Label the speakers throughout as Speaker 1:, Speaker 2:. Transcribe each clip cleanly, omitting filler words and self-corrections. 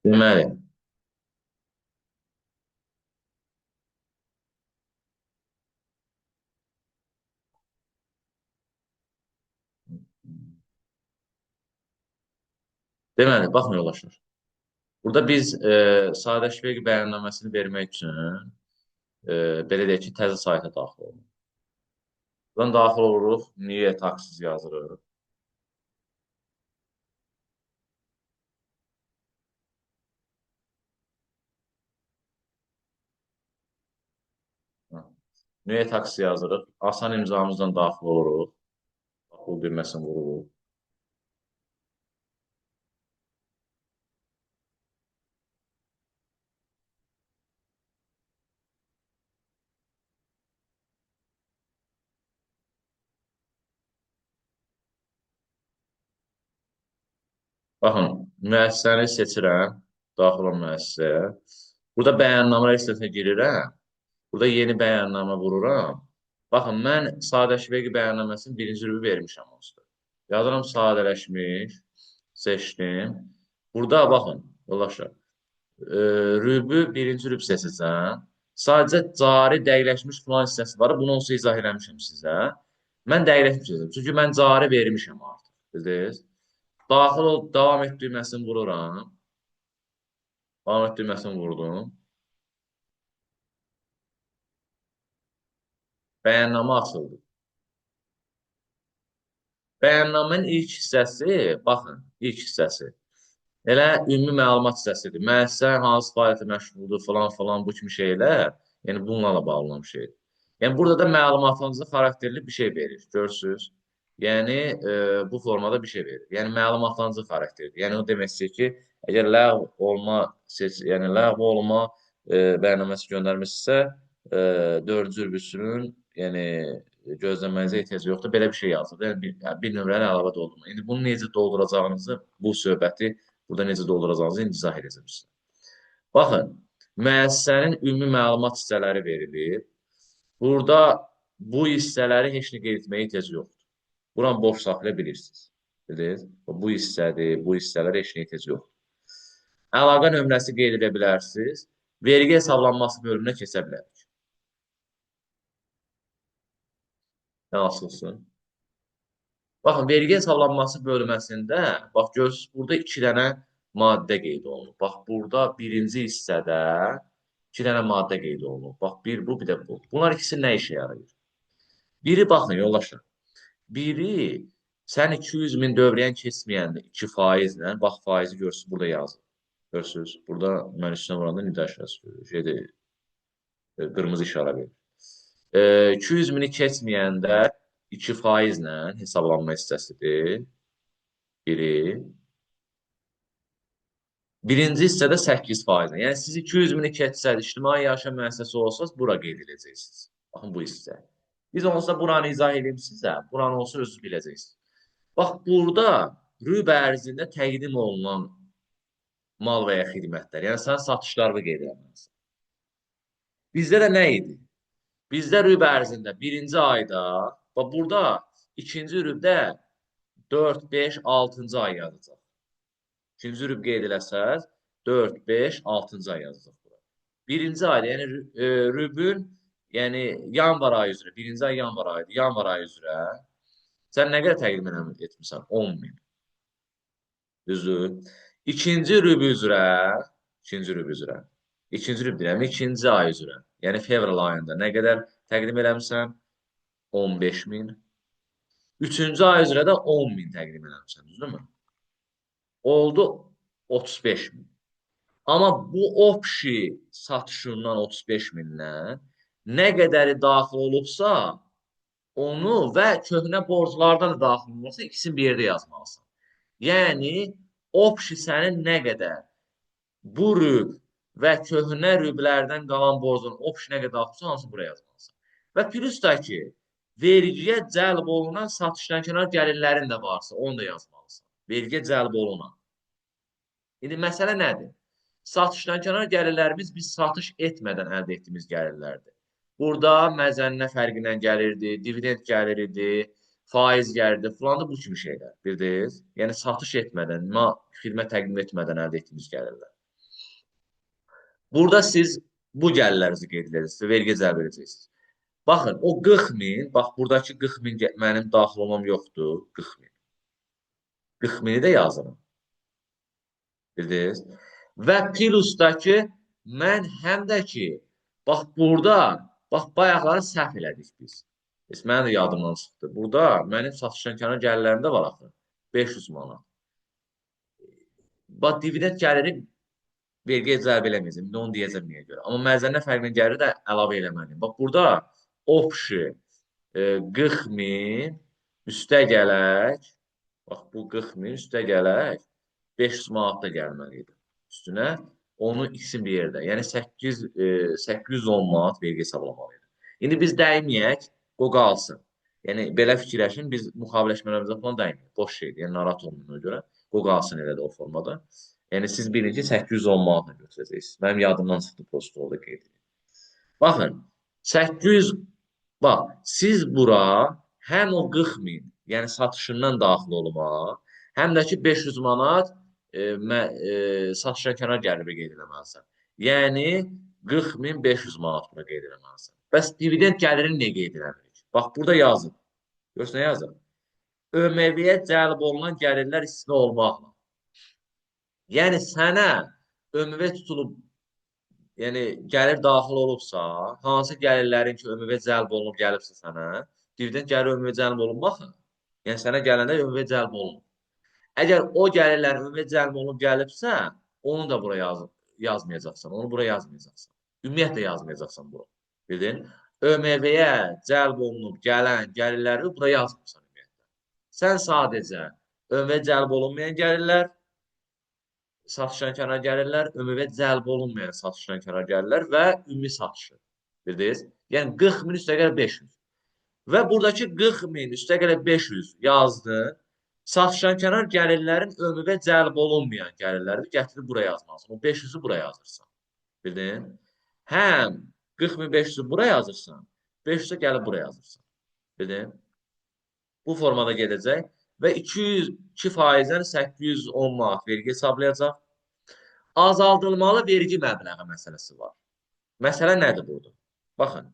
Speaker 1: Deməli, deməli, baxın yoldaşlar. Burada biz sadələşmiş vergi bəyannaməsini vermək üçün belə deyək ki, təzə sayta daxil oluruq. Buradan daxil oluruq, niyə taksiz yazırıq? Niyə taksiz yazırıq? Asan imzamızdan daxil oluruq. Bu düyməsini vururuq. Baxın, müəssisəni seçirəm, daxil olan müəssisəyə. Burada bəyannamə hissəsinə girirəm. Burada yeni bəyannamə vururam. Baxın, mən sadələşmiş vergi bəyannaməsinin birinci rübü vermişəm onsuz da. Yazıram sadələşmiş, seçdim. Burada baxın, yoldaşlar, rübü birinci rüb seçəcəm. Sadəcə cari dəqiqləşmiş filan hissəsi var. Bunu onsuz izah eləmişəm sizə. Mən dəqiqləşmiş seçəcəm. Çünki mən cari vermişəm artıq. Bildiniz? Daxil ol, davam et düyməsini vururam. Davam et düyməsini vurdum. Bəyannamə açıldı. Bəyannamənin ilk hissəsi, baxın, ilk hissəsi. Elə ümumi məlumat hissəsidir. Müəssisə hansı fəaliyyətə məşğuldur, filan filan bu kimi şeylər, yəni bunlarla bağlı olan bir şeydir. Yəni burada da məlumatınıza xarakterli bir şey verir, görürsüz. Yəni bu formada bir şey verir. Yəni məlumatlandırıcı xarakterdir. Yəni o demək istəyir ki, əgər ləğv olma yəni ləğv olma bəyannaməsi göndərmişsə, dördüncü rübüsünün yəni gözləməyinizə ehtiyac yoxdur. Belə bir şey yazılır. Yəni bir nömrəni əlavə doldurma. İndi bunu necə dolduracağınızı, bu söhbəti burada necə dolduracağınızı indi izah edəcəm sizə. Baxın, müəssisənin ümumi məlumat hissələri verilir. Burada bu hissələri heç nə qeyd etməyə ehtiyac yoxdur. Buranı boş saxlaya bilirsiniz. Bildiniz? Bu hissədir, bu hissələrə heç nə ehtiyac yoxdur. Əlaqə nömrəsi qeyd edə bilərsiniz. Vergi hesablanması bölümünə keçə bilərik. Nə açılsın? Baxın, vergi hesablanması bölməsində, bax, görürsünüz, burada iki dənə maddə qeyd olunub. Bax, burada birinci hissədə iki dənə maddə qeyd olunub. Bax, bir bu, bir də bu. Bunlar ikisi nə işə yarayır? Biri, baxın, yoldaşlar. Biri, sən 200 min dövriyən keçməyəndə 2 faizlə, bax, faizi görürsünüz, burada yazılır. Görürsünüz, burada mən üstünə vuranda nida işarəsi şeydir, qırmızı işarə verir. 200 mini keçməyəndə 2 faizlə hesablanma hissəsidir. Biri. Birinci hissədə 8 faizlə. Yəni siz 200 mini keçsəz, ictimai yaşam müəssisəsi olsanız, bura qeyd edəcəksiniz. Baxın bu hissə. Biz onsuz buranı izah edeyim sizə. Buranı olsa özünüz biləcəksiniz. Bax, burada rüb ərzində təqdim olunan mal və ya xidmətlər. Yəni sən satışlarını qeyd etməlisən. Bizdə də nə idi? Bizdə rüb ərzində birinci ayda, bax burada ikinci rübdə 4, 5, 6-cı ay yazacaq. İkinci rüb qeyd eləsəz, 4, 5, 6-cı ay yazacaq bura. Birinci ayda, yəni rübün, yəni yanvar ayı üzrə, birinci ay yanvar ayıdır, yanvar ayı üzrə sən nə qədər təqdim etmirsən? 10 min. Düzdür? İkinci rüb üzrə, ikinci rüb üzrə, ikinci rüb deyirəm, ikinci ay üzrə, yəni fevral ayında nə qədər təqdim eləmirsən? 15 min. Üçüncü ay üzrə də 10 min təqdim eləmirsən, düzdürmü? Oldu 35 min. Amma bu opşi satışından 35 mindən nə qədəri daxil olubsa, onu və köhnə borclardan da daxil olursa, ikisini bir yerdə yazmalısan. Yəni, opşi sənin nə qədər bu rüb və köhnə rüblərdən qalan borcun opşi nə qədər daxil olsa, hansı buraya yazmalısan. Və plus da ki, vergiyə cəlb olunan satışdan kənar gəlirlərin də varsa, onu da yazmalısan. Vergiyə cəlb olunan. İndi məsələ nədir? Satışdan kənar gəlirlərimiz biz satış etmədən əldə etdiyimiz gəlirlərdir. Burada məzənnə fərqindən gəlirdi, dividend gəlirdi, faiz gəlirdi, filan da bu kimi şeylər, bildiniz? Yəni satış etmədən, xidmət təqdim etmədən əldə etdiyimiz gəlirlər. Burada siz bu gəlirlərinizi qeyd edəcəksiniz, vergi cəlb edəcəksiniz. Baxın, o 40 min, bax buradakı 40 min mənim daxil olmam yoxdur, 40 min. 40 mini də yazıram. Bildiniz? Və plusdakı mən həm də ki, bax burada, bax bayaqları səhv elədik biz. Heç mənim də yadımdan çıxdı. Burada mənim satışdan kənar gəlirlərim də var axı. 500 manat. Bax, dividend gəliri vergiyə cəlb eləməyəcəm. İndi onu deyəcəm niyə görə. Amma məzənnə fərqinin gəliri də əlavə eləməliyim. Bax, burada opşi 40 min üstə gələk. Bax, bu 40 min üstə gələk. 500 manat da gəlməli idi üstünə. Onu ikisini bir yerdə. Yəni 810 manat vergi hesablamalı idi. İndi biz dəyməyək, o qalsın. Yəni belə fikirləşin, biz müqaviləşmələrimizə falan dəyməyək. Boş şeydir. Yəni narahat olmayın ona görə. O qalsın elə də o formada. Yəni siz bilin ki, 810 manatla götürəcəksiniz. Mənim yadımdan çıxdı prosto orada qeyd edeyim. Baxın, 800, bax, siz bura həm o 40 min, yəni satışından daxil olma, həm də ki 500 manat satışdan kənar gəliri qeyd eləməlisən. Yəni 40.500 manat bura qeyd eləməlisən. Bəs dividend gəlirini niyə qeyd eləmirik? Bax, burada yazın. Görürsən, nə yazın? ÖMV-yə cəlb olunan gəlirlər istisna olmaqla. Yəni sənə ÖMV tutulub, yəni gəlir daxil olubsa, hansı gəlirlərin ki ÖMV cəlb olunub gəlibsə sənə, dividend gəliri ÖMV cəlb olunmaq. Yəni sənə gələndə ÖMV cəlb olunub. Əgər o gəlirlər ÖMV cəlb olunub gəlibsə, onu da bura yazmayacaqsan. Onu bura yazmayacaqsan. Ümumiyyətlə yazmayacaqsan bura. Bildin? ÖMV-yə cəlb olunub gələn gəlirləri bura yazmırsan ümumiyyətlə. Sən sadəcə ÖMV cəlb olunmayan gəlirlər, satışdan kənar gəlirlər, ÖMV cəlb olunmayan satışdan kənar gəlirlər və ümumi satışı. Bildiniz? Yəni 40 min üstəgələ 500. Və buradakı 40 min üstəgələ 500 yazdın. Satışdan kənar gəlirlərin ÖMV cəlb olunmayan gəlirləri gətirib buraya yazmalısan. O 500-ü bura yazırsan. Bildin? Həm 40.500-ü bura yazırsan, 500-ü gəlib bura yazırsan. Bildin? Bu formada gedəcək və 202%-dən 810 manat vergi hesablayacaq. Azaldılmalı vergi məbləği məsələsi var. Məsələ nədir burada? Baxın.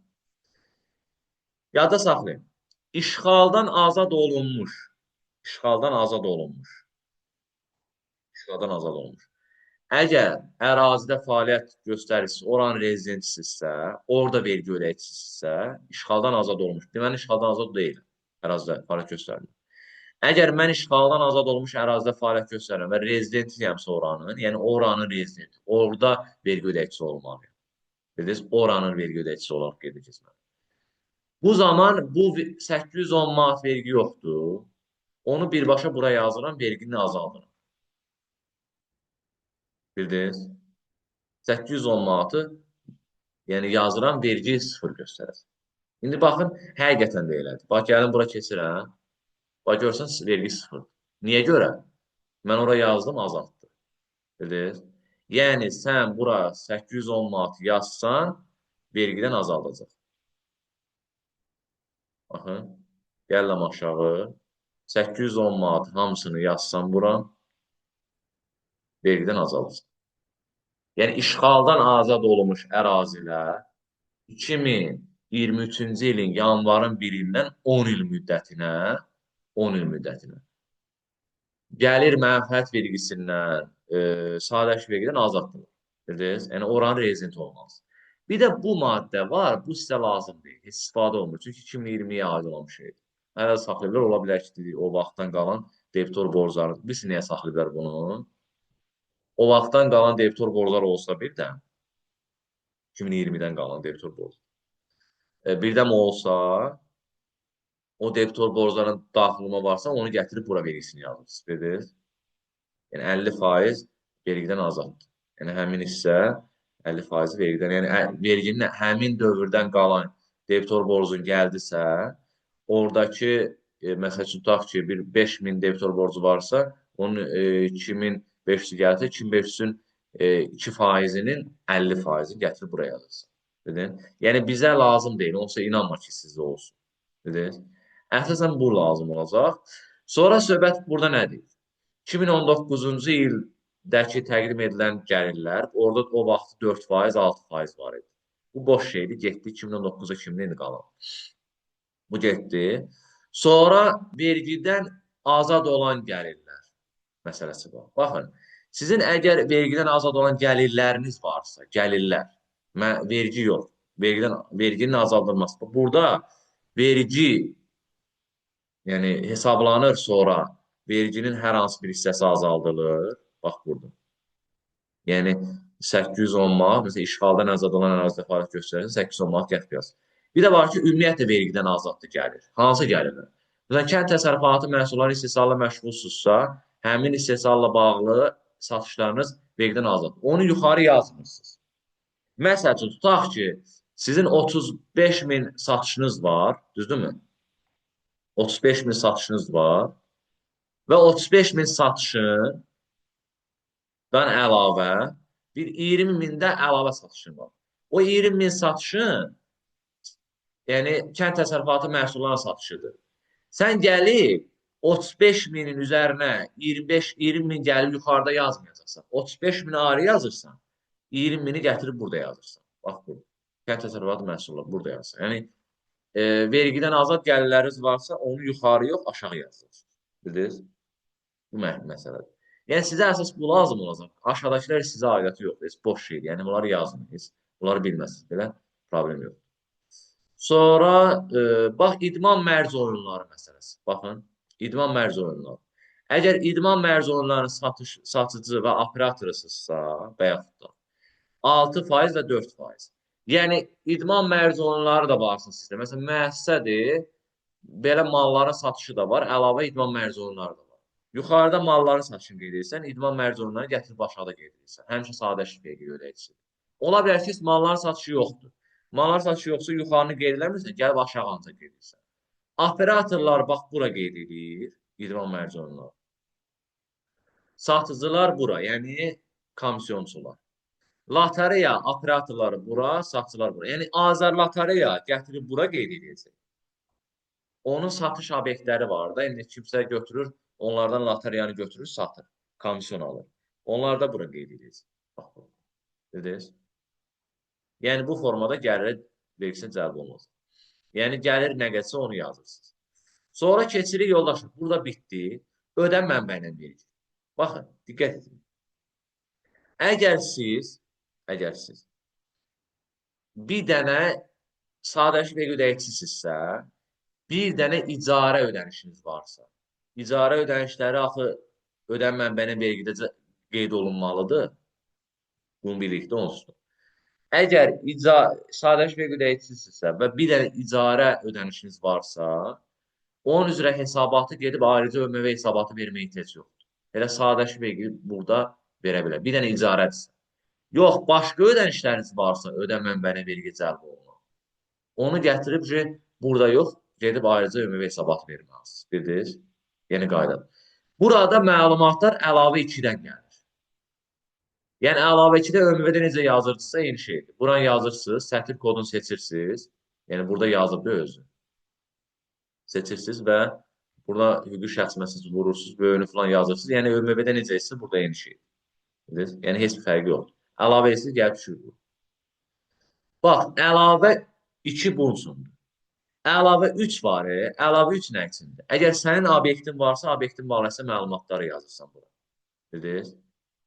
Speaker 1: Yadda saxlayın. İşğaldan azad olunmuş. İşğaldan azad olunmuş. İşğaldan azad olunmuş. Əgər ərazidə fəaliyyət göstərirsiniz, oranın rezidentsinizsə, orada vergi ödəyicisinizsə, işğaldan azad olmuş. Deməli, işğaldan azad deyiləm. Ərazidə fəaliyyət göstərirəm. Əgər mən işğaldan azad olmuş ərazidə fəaliyyət göstərirəm və rezidentiyəmsə oranın, yəni oranın rezidenti, orada vergi ödəyicisi olmalıyam. Bildiniz, oranın vergi ödəyicisi olaraq qeyd edəcəm. Bu zaman bu 810 manat vergi yoxdur. Onu birbaşa bura yazıram, vergini azaldıram. Bildiniz? 810 manatı yəni yazıram, vergi sıfır göstərər. İndi baxın, həqiqətən də elədir. Bax, gəlin bura keçirəm. Bax, görsən, vergi sıfır. Niyə görə? Mən ora yazdım, azaltdı. Bildiniz? Yəni, sən bura 810 manat yazsan, vergidən azaldacaq. Baxın, gəlirəm aşağı. 810 manat hamısını yazsan bura, vergidən azalacaq. Yəni, işğaldan azad olmuş ərazilər 2023-cü ilin yanvarın 1-dən 10 il müddətinə, 10 il müddətinə gəlir mənfəət vergisindən, sadələşmiş vergidən azaddırlar. Bildiniz? Yəni, oranın rezidenti olmalısı. Bir də bu maddə var, bu sizə lazım deyil. Heç istifadə olmur. Çünki 2020-yə aid olan bir şeydir. Hələ saxlayıblar, ola bilər ki, o vaxtdan qalan debitor borcları. Bilirsin niyə saxlayıblar bunu? O vaxtdan qalan debitor borclar olsa bir də, 2020-dən qalan debitor borc. Birdən olsa, o debitor borcların daxiluma varsa, onu gətirib bura vergisini yazırsınız. Bildiniz? Yəni 50% vergidən azaddır. Yəni həmin hissə 50% vergidən, yəni verginin həmin dövrdən qalan debitor borcun gəldisə, oradakı, məsəl üçün tutaq ki, bir 5000 debitor borcu varsa, onun 2500 gəlsə, 2500-ün 2%-inin 50%-ni gətirib buraya yazırsan. Bildin? Yəni bizə lazım deyil, onsa inanma ki, sizdə olsun. Bildiniz? Əsasən bu lazım olacaq. Sonra söhbət burada nədir? 2019-cu il 20-dəki təqdim edilən gəlirlər, orada o vaxt 4%, 6% var idi. Bu boş şeydir, getdi 2019-a kimi indi qalan. Bu getdi. Sonra vergidən azad olan gəlirlər məsələsi var. Baxın, sizin əgər vergidən azad olan gəlirləriniz varsa, gəlirlər, vergi yox, verginin azaldılması. Burada vergi, yəni hesablanır sonra, verginin hər hansı bir hissəsi azaldılır. Bax burada. Yəni 810 manat, məsələn, işğaldan azad olan ərazidə fəaliyyət göstərirsə 810 manat gətirib yazır. Bir də var ki, ümumiyyətlə vergidən azaddır gəlir. Hansı gəlirlər? Məsələn, kənd təsərrüfatı məhsulları istehsalla məşğulsunuzsa, həmin istehsalla bağlı satışlarınız vergidən azaddır. Onu yuxarı yazmırsınız. Məsəl üçün, tutaq ki, sizin 35 min satışınız var, düzdürmü? 35 min satışınız var və 35 min satışından əlavə bir 20 mində əlavə satışın var. O 20 min satışın, yəni kənd təsərrüfatı məhsullarının satışıdır. Sən gəlib 35 minin üzərinə 20 min gəlib yuxarıda yazmayacaqsan. 35 mini ayrı yazırsan, 20 mini gətirib burada yazırsan. Bax burada. Kənd təsərrüfatı məhsulları burada yazırsan. Yəni vergidən azad gəlirləriniz varsa, onu yuxarı yox, aşağı yazırsınız. Bildiniz? Bu məsələdir. Yəni sizə əsas bu lazım olacaq. Aşağıdakılar sizə aidiyyatı yoxdur. Heç boş şeydir. Yəni bunları yazmayın. Bunları bilməzsiniz. Belə problem yoxdur. Sonra bax idman mərc oyunları məsələsi. Baxın, idman mərc oyunları. Əgər idman mərc oyunlarının satıcı və operatorısınızsa və yaxud da 6% və 4%. Yəni idman mərc oyunları da varsın sizdə. Məsələn, müəssisədir, belə malların satışı da var, əlavə idman mərc oyunları da var. Yuxarıda malların satışını qeyd edirsən, idman mərc oyunlarını gətirib aşağıda qeyd edirsən. Həmişə sadələşmiş vergi ödəyicisidir. Ola bilər ki, malların satışı yoxdur. Malların satışı yoxsa yuxarını qeyd eləmirsən, gəlib aşağı ancaq qeyd edirsən. Operatorlar bax bura qeyd edir, idman mərc oyunları. Satıcılar bura, yəni komisyonçular. Lotereya operatorları bura, satıcılar bura. Yəni Azər Lotereya gətirib bura qeyd edəcək. Onun satış obyektləri var da, indi kimsə götürür, onlardan lotereyanı götürür, satır, komisyon alır. Onlar da bura qeyd edəcək. Bax bura. Bildiniz? Yəni bu formada gəlirə vergisinə cəlb olunmaz. Yəni gəlir nə qədərsə onu yazırsınız. Sonra keçirik yoldaşlar. Burada bitdi. Ödəm mənbəyi ilə vergi. Baxın, diqqət edin. Əgər siz bir dənə sadələşmiş vergi ödəyicisinizsə, bir dənə icarə ödənişiniz varsa, icarə ödənişləri axı ödəm mənbəyi ilə vergidə qeyd olunmalıdır. Bunu birlikdə onsuz. Əgər sadələşmiş vergi ödəyicisinizsə və bir dənə icarə ödənişiniz varsa, onun üzrə hesabatı gedib ayrıca ÖMV hesabatı verməyə ehtiyac yoxdur. Elə sadələşmiş vergi burada verə bilər. Bir dənə icarədirsə. Yox, başqa ödənişləriniz varsa ödəm mənbəyinə vergi cəlb olunur. Onu gətirib ki, burada yox, gedib ayrıca ÖMV hesabatı verməlisiniz. Bildiniz? Yeni qayda. Burada məlumatlar əlavə 2-dən gəlir. Yəni əlavə 2-də ÖMV-də necə yazırsınızsa eyni şeydir. Buranı yazırsınız, sətir kodunu seçirsiniz. Yəni burada yazıbdır özü. Seçirsiniz və burada hüquqi şəxs məsələsi vurursunuz, böyüyünü falan yazırsınız. Yəni ÖMV-də necə isə burada eyni şeydir. Bildiniz? Yəni heç bir fərqi yoxdur. Əlavə etsiniz, gəlib düşür bu. Bax, əlavə 2 bunun üçündür. Əlavə 3 var, əlavə 3 nə üçündür? Əgər sənin obyektin varsa, obyektin barəsində məlumatları yazırsan bura. Bildiniz?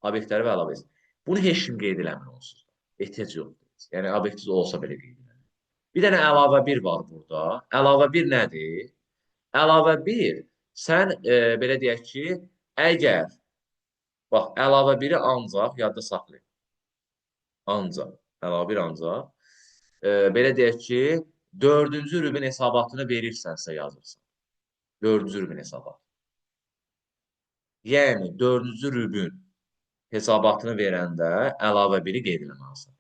Speaker 1: Obyektləri və əlavə etsin. Bunu heç kim qeyd eləmir onsuz. Ehtiyac yoxdur. Yəni, obyektiniz olsa belə qeyd eləmir. Bir dənə əlavə 1 var burada. Əlavə 1 nədir? Əlavə 1, sən belə deyək ki, əgər, bax, əlavə 1-i ancaq, yadda saxlayın. Ancaq, əlavə 1 ancaq, belə deyək ki, dördüncü rübin hesabatını verirsənsə yazırsan. Dördüncü rübin hesabatı. Yəni, dördüncü rübün hesabatını verəndə əlavə 1-i qeyd eləməlisən.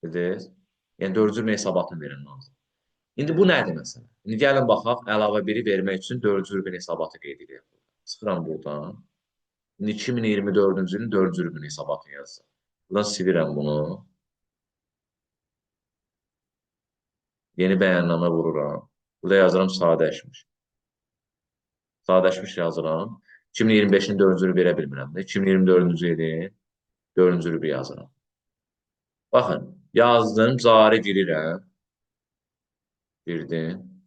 Speaker 1: Bildiniz? Yəni, dördüncü rübün hesabatını verən lazım. İndi bu nədir məsələn? İndi gəlin baxaq, əlavə 1-i vermək üçün dördüncü rübün hesabatı qeyd edək. Çıxıram buradan. İndi 2024-cü ilin dördüncü rübün hesabatını yazsam. Buradan silirəm bunu. Yeni bəyannamə vururam. Burada yazıram sadələşmiş. Sadələşmiş yazıram. 2025-in 4-cü rübü verə bilmirəm. 2024-cü ilin 4-cü rübü yazıram. Baxın, yazdım, cari girirəm. Girdim.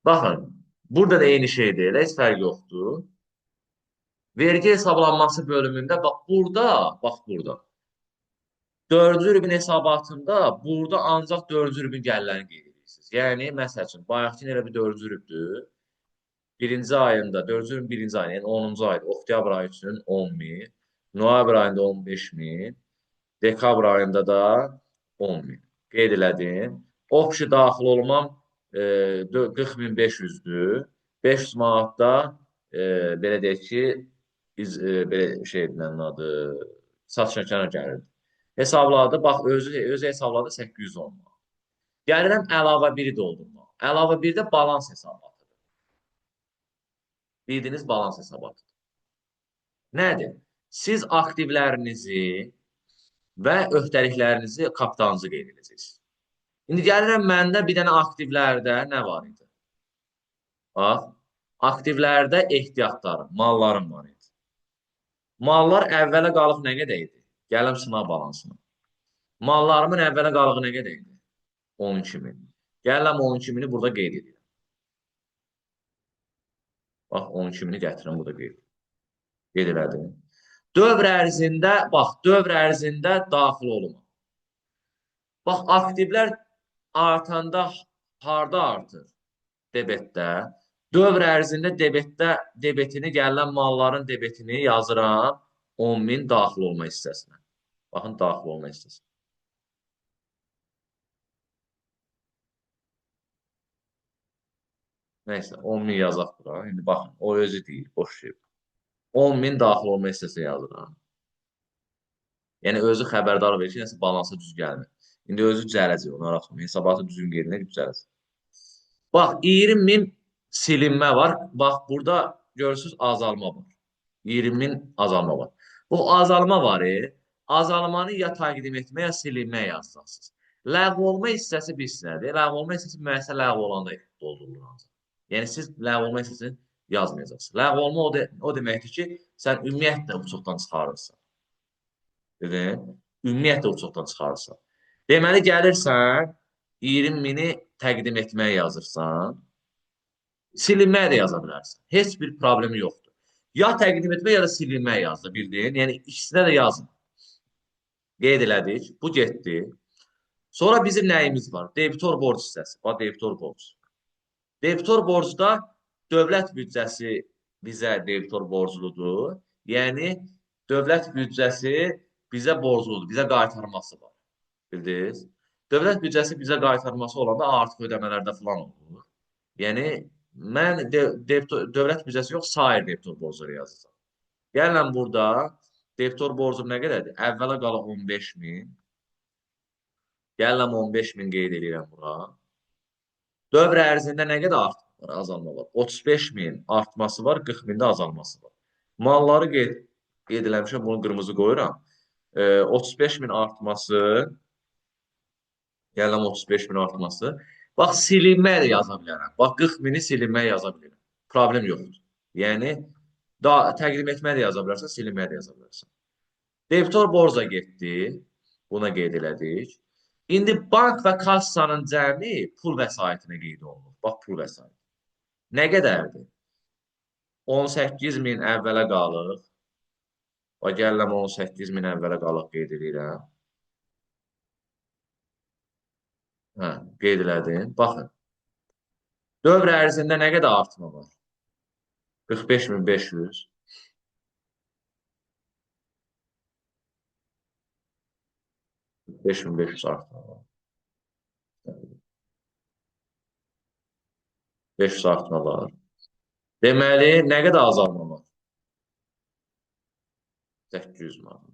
Speaker 1: Baxın, burada da eyni şeydir, elə heç fərq yoxdur. Vergi hesablanması bölümündə, bax burada, bax burada. 4-cü rübün hesabatında burada ancaq 4-cü rübün gəlirlərini qeyd edirsiniz. Yəni, məsəl üçün, bayaqkı elə bir 4-cü rübdür. Birinci ayında, 4-cü rübün birinci ayında, yəni 10-cu ayda, oktyabr ayı üçün 10 min, noyabr ayında 15 min, dekabr ayında da 10 min. Qeyd elədim. Opşi daxil olmam 40.500-dür. 500 manatda belə deyək ki, biz belə şeydən adı satış kənar gəlirdi. Hesabladı, bax özü hesabladı 810 manat. Gəlirəm əlavə 1-i doldurmağa. Əlavə 1-də balans hesabatıdır. Bildiyiniz balans hesabatıdır. Nədir? Siz aktivlərinizi və öhdəliklərinizi, kapitalınızı qeyd edəcəksiniz. İndi gəlirəm məndə bir dənə aktivlərdə nə var idi? Bax, aktivlərdə ehtiyatlarım, mallarım var idi. Mallar əvvələ qalıq nə qədər idi? Gələm sınav balansına. Mallarımın əvvələ qalığı nə qədər idi? 12 min. Gəlirəm 12 mini burada qeyd edirəm. Bax, 12 mini gətirirəm, burada qeyd. Qeyd elədim. Dövr ərzində, bax, dövr ərzində daxil olma. Bax, aktivlər artanda harda artır? Debetdə. Dövr ərzində debetdə, debetini, gələn malların debetini yazıram 10 min daxil olma hissəsinə. Baxın, daxil olma hissəsinə. Nəysə, 10 min yazaq bura. İndi baxın, o özü deyil, boş şey. 10 min daxil olma hissəsinə yazıram. Yəni, özü xəbərdar verir ki, nəsə balansa düz gəlmir. İndi özü düzələcək, narahat olmayın. Hesabatı düzgün qeyd edinə düzələcək. Bax, 20 min silinmə var. Bax, burada görürsünüz, azalma var. 20 min azalma var. Bu azalma var. Azalmanı ya təqdim etmə, ya silinmə yazacaqsınız. Ləğv olma hissəsi bilirsiz nədir? Ləğv olma hissəsi müəssisə ləğv olanda doldurulur ancaq. Yəni, siz ləğv olma hissəsini yazmayacaqsınız. Ləğv olma o deməkdir ki, sən ümumiyyətlə uçuqdan çıxarırsan. Dedin? Ümumiyyətlə uçuqdan çıxarırsan. Deməli, gəlirsən, 20 mini təqdim etməyə yazırsan, silinməyə də yaza bilərsən. Heç bir problemi yoxdur. Ya təqdim etmə, ya da silinməyə yazdı, bildin? Yəni, ikisinə də yazın. Qeyd elədik. Bu getdi. Sonra bizim nəyimiz var? Debitor borc hissəsi. Bax, debitor borc. Debitor borcda dövlət büdcəsi bizə debitor borcludur. Yəni, dövlət büdcəsi bizə borcludur, bizə qaytarması var. Bildiniz? Dövlət büdcəsi bizə qaytarması olanda artıq ödəmələrdə falan olur. Yəni, mən dövlət büdcəsi yox, sair debitor borcları yazacağam. Gəlirəm burada, debitor borcum nə qədərdir? Əvvələ qalır 15 min. Gəlirəm 15 min qeyd edirəm bura. Dövr ərzində nə qədər artma var, azalma var? 35 min artması var, 40 mində azalması var. Malları qeyd eləmişəm, bunu qırmızı qoyuram. 35 min artması, gəlirəm 35 min artması. Bax, silinmə də yaza bilərəm. Bax, 40 mini silinmə yaza bilirəm. Problem yoxdur. Yəni, təqdim etmə də yaza bilərsən, silinmə də yaza bilərsən. Debitor borca getdi. Buna qeyd elədik. İndi bank və kassanın cəmi pul vəsaitinə qeyd olunur. Bax, pul vəsaiti. Nə qədərdir? 18 min əvvələ qalıq. Bax, gəlirəm 18 min əvvələ qalıq qeyd edirəm. Hə, qeyd elədim. Baxın. Dövr ərzində nə qədər artma var? 45.500. 5500 artma var. 500 artma var. Deməli, nə qədər azalma var? 800 manat.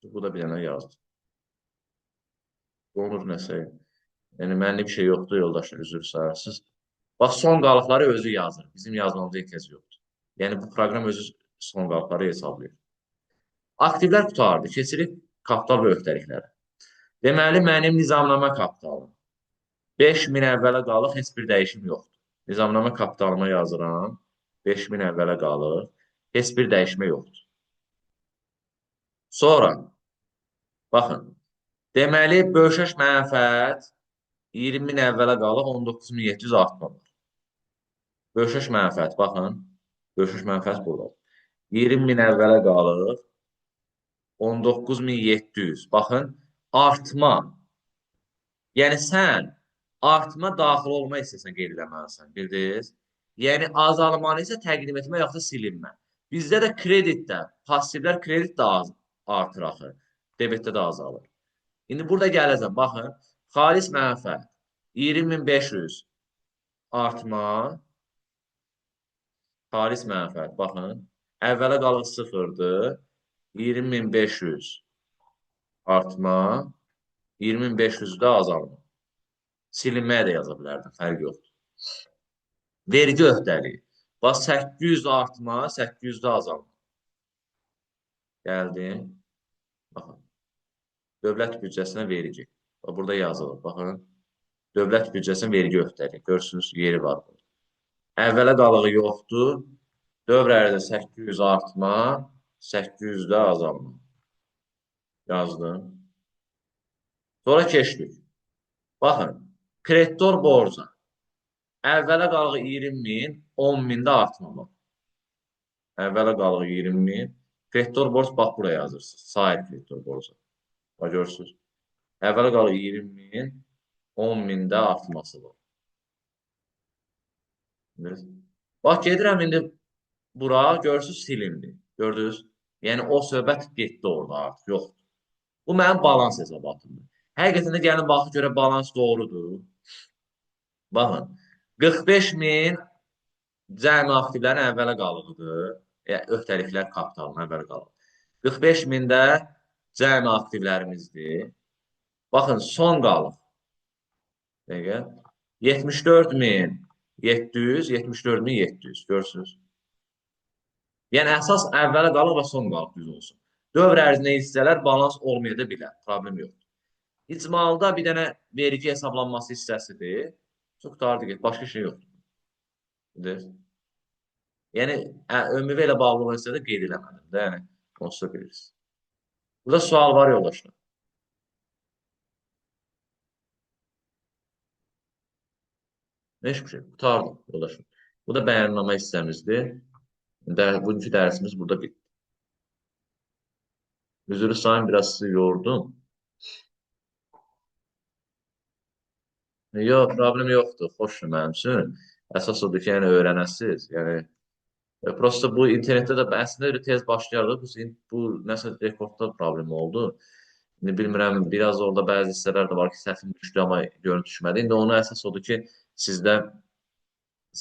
Speaker 1: Bu da bir dənə yazdı. Donur nəsə. Yəni, mənlik bir şey yoxdur, yoldaşlar, üzr istəyirsiniz. Bax, son qalıqları özü yazır. Bizim yazmamıza ehtiyac yoxdur. Yəni, bu proqram özü son qalıqları hesablayır. Aktivlər qurtardı. Keçirik kapital və öhdəliklərə. Deməli, mənim nizamnamə kapitalım 5000 əvvələ qalıq, heç bir dəyişim yoxdur. Nizamnamə kapitalıma yazıram. 5000 əvvələ qalıq, heç bir dəyişmə yoxdur. Sonra, baxın, deməli, bölüşəş mənfəət 20.000 əvvələ qalıq, 19.700 artma var. Bölüşəş mənfəət, baxın, bölüşəş mənfəət buradadır. 20.000 əvvələ qalıq, 19.700. Baxın, artma. Yəni, sən artma daxil olma hissəsinə qeyd eləməlisən, bildiniz? Yəni, azalmanı isə təqdim etmə yoxsa silinmə. Bizdə də kreditdə, passivlər kredit də artır axı, debetdə də azalır. İndi burada gələcəm, baxın, xalis mənfəət 20.500 artma, xalis mənfəət, baxın, əvvələ qalıq sıfırdır, 20.500 artma, 20.500 də azalma. Silinməyə də yaza bilərdim, fərqi yoxdur. Vergi öhdəliyi. Bax, 800 artma, 800 də azalma. Gəldim. Baxın. Dövlət büdcəsinə vergi. Bax, burada yazılır. Baxın. Dövlət büdcəsinə vergi öhdəliyi. Görürsünüz, yeri var burada. Əvvələ qalığı yoxdur. Dövr ərzində 800 artma, 800 də azalma. Yazdım. Sonra keçdik. Baxın. Kreditor borca. Əvvələ qalığı 20.000, 10.000 də artma var. Əvvələ qalığı 20.000. Kreditor borc bax buraya yazırsınız. Sair kreditor borca. Bax görürsünüz. Əvvələ qalığı 20.000, 10.000 də artması var. Bax gedirəm indi bura, görürsünüz silindi. Gördünüz? Yəni o söhbət getdi orada artıq, yoxdur. Bu mənim balans hesabatımdır. Həqiqətən də gəlin baxın görə balans doğrudur. Baxın, 45.000 cəmi aktivlərin əvvələ qalığıdır. Yəni, öhdəliklər kapitalının əvvələ qalığı. 45.000 də cəmi aktivlərimizdir. Baxın, son qalıq. Dəqiqə. 74.700, 74.700. Görürsünüz. Yəni, əsas əvvələ qalıq və son qalıq düz olsun. Dövr ərzində hissələr balans olmaya da bilər. Problem yoxdur. İcmalda bir dənə vergi hesablanması hissəsidir. Çox qurtardı get. Başqa şey yoxdur. Bilir? Yəni, ÖMV ilə bağlı olan hissədə qeyd eləmədim də. Yəni, onsuz da bilirsiniz. Burada sual var yoldaşlar. Heç bir şey. Qurtardım yoldaşlar. Bu da bəyannamə hissəmizdir. Bugünkü dərsimiz burada bitdi. Üzr istəyirəm, biraz sizi yordum. Yox, problem yoxdur. Xoşdur mənim üçün. Əsas odur ki, yəni öyrənəsiniz. Yəni prosta bu internetdə də əslində elə tez başlayardı. Bu nəsə rekordda problem oldu. İndi bilmirəm, biraz orada bəzi hissələr də var ki, səsim düşdü, amma görüntü düşmədi. İndi onu əsas odur ki, sizdə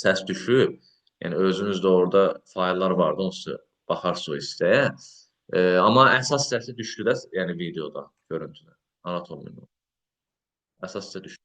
Speaker 1: səs düşüb. Yəni özünüz də orada fayllar vardı, onsuz baxarsınız o hissəyə. Amma əsas səsi düşdü də, yəni videoda, görüntüdə. Narahat olmayın. Əsas hissə düşdü.